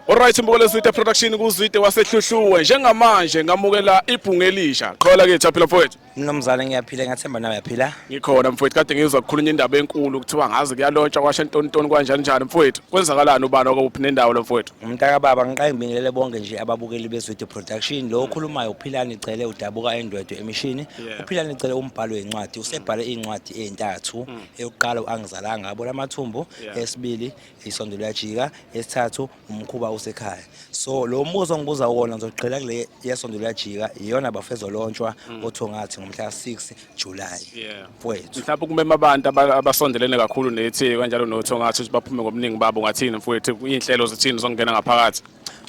Alright, mbukelo Zwide Production kuZwide waseHluhluwe. Njengamanje ngamukela ibhungu elisha. Qhola kithi, aphila mfowethu? Mnumzane, ngiyaphila, ngiyathemba nawe uyaphila. Ngikhona mfowethu, kade ngizwa kukhulunywa indaba enkulu, kuthiwa ngazi kuyalontshwa kwasha ntontoni, kanjani njani mfowethu. Kwenzakalani, ubani okuphi nendawo lo mfowethu? Umntaka baba, ngiqale ngibingelele bonke nje ababukeli beZwide Production. Lo okhulumayo uPhilani Cele, udabuka eNdwedwe emishini. UPhilani Cele umbhalo wencwadi, usebhale iy'ncwadi ey'ntathu. Eyokuqala "Angizalanga Abo Lamathumbu", esibili "Isondo Liyajika", esithathu "Umkhuba Usekhaya". So lo mbuzo ongibuza wona, ngizogxila kule "Yesondo Liyajika", iyona bafezolontshwa oThongathi ngomhla ka-6 July. Mfowethu. Mhlawumbe ukumema abantu abasondelene kakhulu nethi kanjalo noThongathi ukuthi baphume ngobuningi babo, ngathini mfowethu? Iy'nhlelo zithini zokungena ngaphakathi?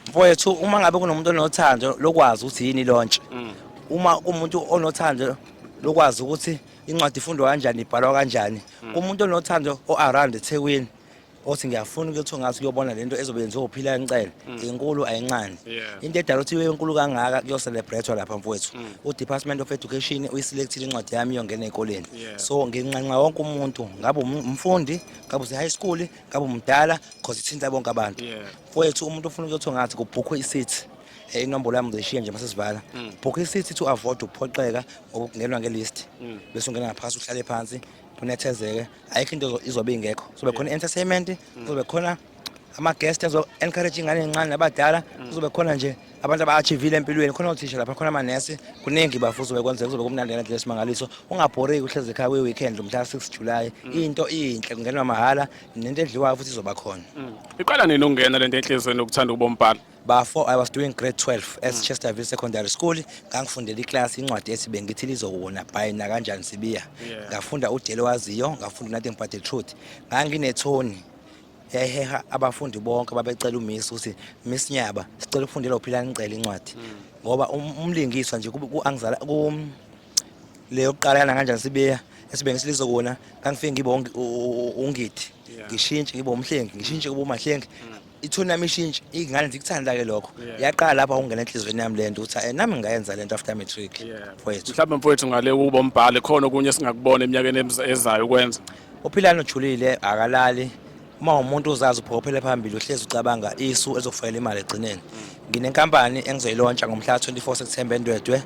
Mfowethu, uma ngabe kunomuntu onothando lokwazi ukuthi yini launch, uma kumuntu onothando lokwazi ukuthi incwadi ifundwa kanjani, ibhalwa kanjani, umuntu onothando o-around eThekwini othi ngiyafuna ukuthi ngathi kuyobona lento ezobe yenziwa uPhilani Cele, inkulu ayincane. Into edala ukuthi ibe inkulu kangaka, kuyo-celebrate lapha mfowethu. U-Department of Education uyiselectile incwadi yami, iyongena ey'koleni. So nginxenxa wonke umuntu, ngabe umfundi, ngabe use-high school, ngabe umdala, cause ithinta bonke abantu. Mfowethu, umuntu ofuna ukuyothi ngathi kubhukhwe i-seat, inombolo yami ngizoyishiya nje masesivala. Book i-seat to avoid ukuphoxeka ngokungenwa nge-list, bese ungena ngaphakathi, uhlale phansi unethezeke. Ayikho into izobe ingekho. Kuzobe khona i-entertainment, kuzobe khona ama-guest azo-encourage iy'ngane ey'ncane nabadala, kuzobe khona nje abantu aba-achievile empilweni, khona othisha lapha, khona amanesi, kuningi bafo kuzobe kwenzeka. Kuzobe kumnandi ngendlela esimangaliso. Ungabhoreki uhlezi ekhaya kwi-weekend mhla 6 July. Into inhle, kungenwa mahhala, nento edliwayo futhi izoba khona. Iqala nini ukungena lento enhliziyweni yokuthanda ukuba umbhali? Bafo, I was doing grade 12 at Chesterville Secondary School. Ngangifundela iklasi incwadi ethi "Bengithi Lizowona" by Nakanjani Sibiya. Ngafunda "Udelo Waziyo", ngafunda "Nothing But the Truth". Nganginethoni yayiheha abafundi bonke, babecela umiss ukuthi, "Miss Nyaba, sicela ukufundela uPhilani Cele incwadi." Ngoba umlingiswa nje ku angizala ku leyo yokuqala yana kanjani Sibiya esibe ngisilizokona, ngangifike ngibe uNgidi, ngishintshe ngibe umhlengi, ngishintshe kube umahlengi, ithoni yami ishintshe, iy'ngane zikuthanda-ke lokho. Yaqala lapha ukungena enhliziyweni yami lento ukuthi nami ngingayenza lento after matric, mfowethu. Mhlawumbe mfowethu, ngale kuba umbhali, khona okunye esingakubona eminyakeni ezayo ukwenza? UPhilani ujulile, akalali. Uma umuntu uzazi uphokophele phambili, uhlezi ucabanga isu ezokufakela imali egcineni. Nginenkampani engizoyilontsha ngomhla ka-24 September eNdwedwe,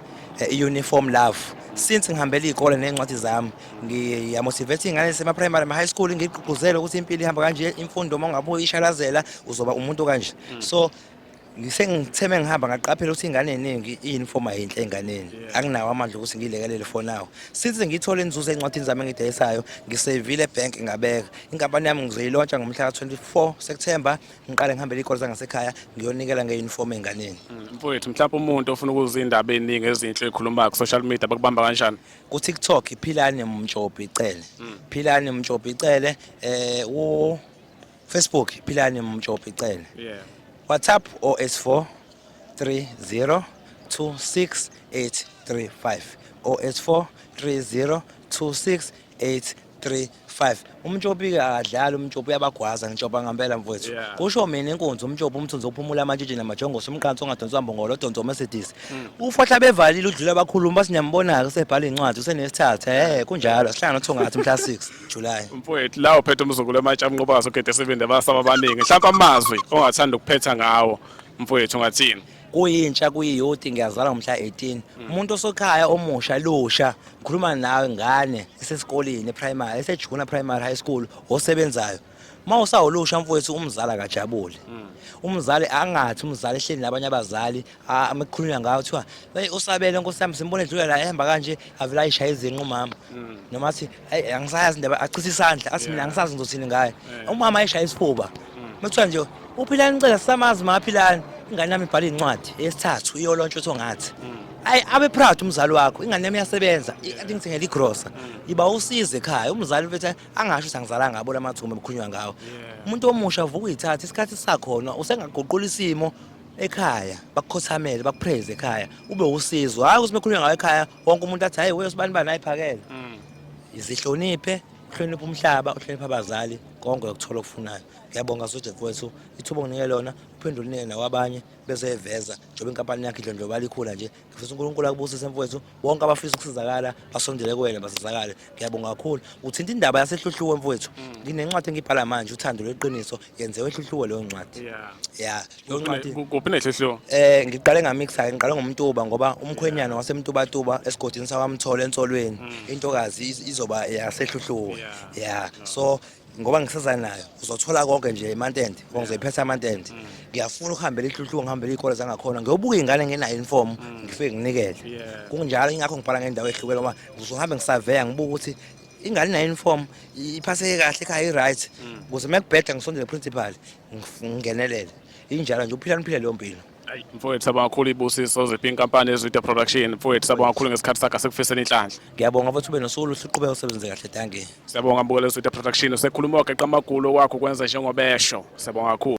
i-Uniform Love. Since ngihambela iy'kole ney'ncwadi zami, ngiyamotivate iy'ngane zasema-primary ama-high school, ngigqugquzele ukuthi impilo ihamba kanje, imfundo uma ungabe uyishalazela uzoba umuntu kanje. So ngisengitheme ngihamba ngaqaphela ukuthi iy'ngane ey'ningi i-uniform ayinhle ey'nganeni. Anginawo amandla ukuthi ngiyilekelele for now. Since ngiyithole inzuzo ey'ncwadini zami engiyidayisayo, ngisevile ebhenki, ngabeka inkampani yami, ngizoyilontsha ngomhla ka-24 September. Ngiqale ngihambele iy'kole zangasekhaya, ngiyonikela nge-uniform ey'nganeni. Mfowethu, mhlawumbe umuntu ofuna ukuzwa iy'ndaba ey'ningi ezinhle ey'khulumayo ku-social media, bakubamba kanjani? Ku-TikTok, Philani Mtshopi Cele, Philani Mtshopi Cele, ku Facebook, Philani Mtshopi Cele. WhatsApp 084 30 26 835, 084 30 26 835. Umtshopi-ke akadlali, umtshopi uyabagwaza, ngitshopa ngempela mfowethu. Kusho mina inkunzi umtshopi, umthunzi ophumula amantshintshi namajongosi, umqansi ongadonswa mbongolo, odonsa uMercedes, ufohla bevalile, udlula abakhulumi bathi niyambona-ke usebhala iy'ncwadi, usenesithathu. Kunjalo, sihlangana oThongathi mhla 6 July. Mfowethu, la uphethe umzukulu ematshe amnqobazo ogede sebende abasaba abaningi. Mhlawumbe amazwi ongathanda ukuphetha ngawo mfowethu, ungathini? Kuyintsha, kuyi-youth, ngiyazala ngomhla 18. Umuntu osokhaya omusha lusha, ngikhuluma nawe ngane esesikoleni e-primary, esejunior primary, high school, osebenzayo. Uma usawulusha mfowethu, umzali akajabule. Umzali angathi umzali ehleli nabanye abazali, mekukhulunywa ngawo kuthiwa, "Hey, usabele nkosi yami, simbone edlula la ehamba kanje," avele ayishaye izinqa umama, noma athi, "Hayi, angisayazi indaba," achithe isandla athi, "Mina angisazi ngizothini ngaye." Umama ayishaye isifuba mekuthiwa nje uPhilani Cele, sisamazi maphilani, ingane yami ibhala incwadi eyesithathu, iyolontsha uThongathi. Ayi, abe proud umzali wakho, ingane yami iyasebenza, athi ngithengele igrosa. Iba usize ekhaya umzali mfethu, angasho ukuthi angizalanga ngabo lamathumba ekhulunywa ngawo. Umuntu omusha, vuka uyithathe isikhathi sakhona, usengaguqula isimo ekhaya, bakukhothamele, bakupraise ekhaya, ube usizo. Hayi ukuthi bekhulunywa ngayo ekhaya wonke umuntu athi, "Hayi, wesibani bani ayiphakele." Izihloniphe, uhloniphe umhlaba, uhloniphe abazali, konke uyakuthola okufunayo. Ngiyabonga Soje mfowethu ithuba onginike lona. Uphinde ulinike nakwabanye bezoyiveza njengoba inkampani yakho idlondlobala ikhula nje. Ngifisa uNkulunkulu akubusise mfowethu, bonke abafisa ukusizakala basondele kuwena basizakale. Ngiyabonga kakhulu. Uthinta indaba yaseHluhluwe mfowethu. Nginencwadi engibhala manje, Uthando Lweqiniso, yenziwe eHluhluwe leyo ncwadi. Ya, leyo ncwadi. Kuphi neHluhluwe? Ngiqale ngamixa, ngiqale ngoMtuba ngoba umkhwenyana waseMtubatuba esigodini sakwaMtholo eNsolweni, intokazi izoba yaseHluhluwe. Ya, so ngoba ngiseza nayo uzothola konke nje emantende, ngoba ngizoyiphetha amantende. Ngiyafuna ukuhambela iHluhluwe, ngihambele iy'kole zangakhona, ngiyobuka iy'ngane ngenayo uniform, ngifike nginikele. Kunjalo, ingakho ngibhala ngendawo ehlukene ngoba ngizohambe ngisaveya ngibuka ukuthi ingane inayo uniform, iphaseke kahle ekhaya, i-right, ukuze uma kubheda ngisondele principal ngingenelele. Injalo nje, uphila niphile leyo mpilo. Ayi mfowethu, sabonga kakhulu ibusiso ziphi inkampani eZwide Production. Mfowethu, sabonga kakhulu ngesikhathi sakho, asikufisela inhlanhla. Ngiyabonga futhi, ube nosuku oluhle, uqhubeke usebenze kahle. Dankie. Siyabonga mbukelo Zwide Production. Usekhuluma ogeqa amagulo wakho kwenza njengobesho. Siyabonga kakhulu.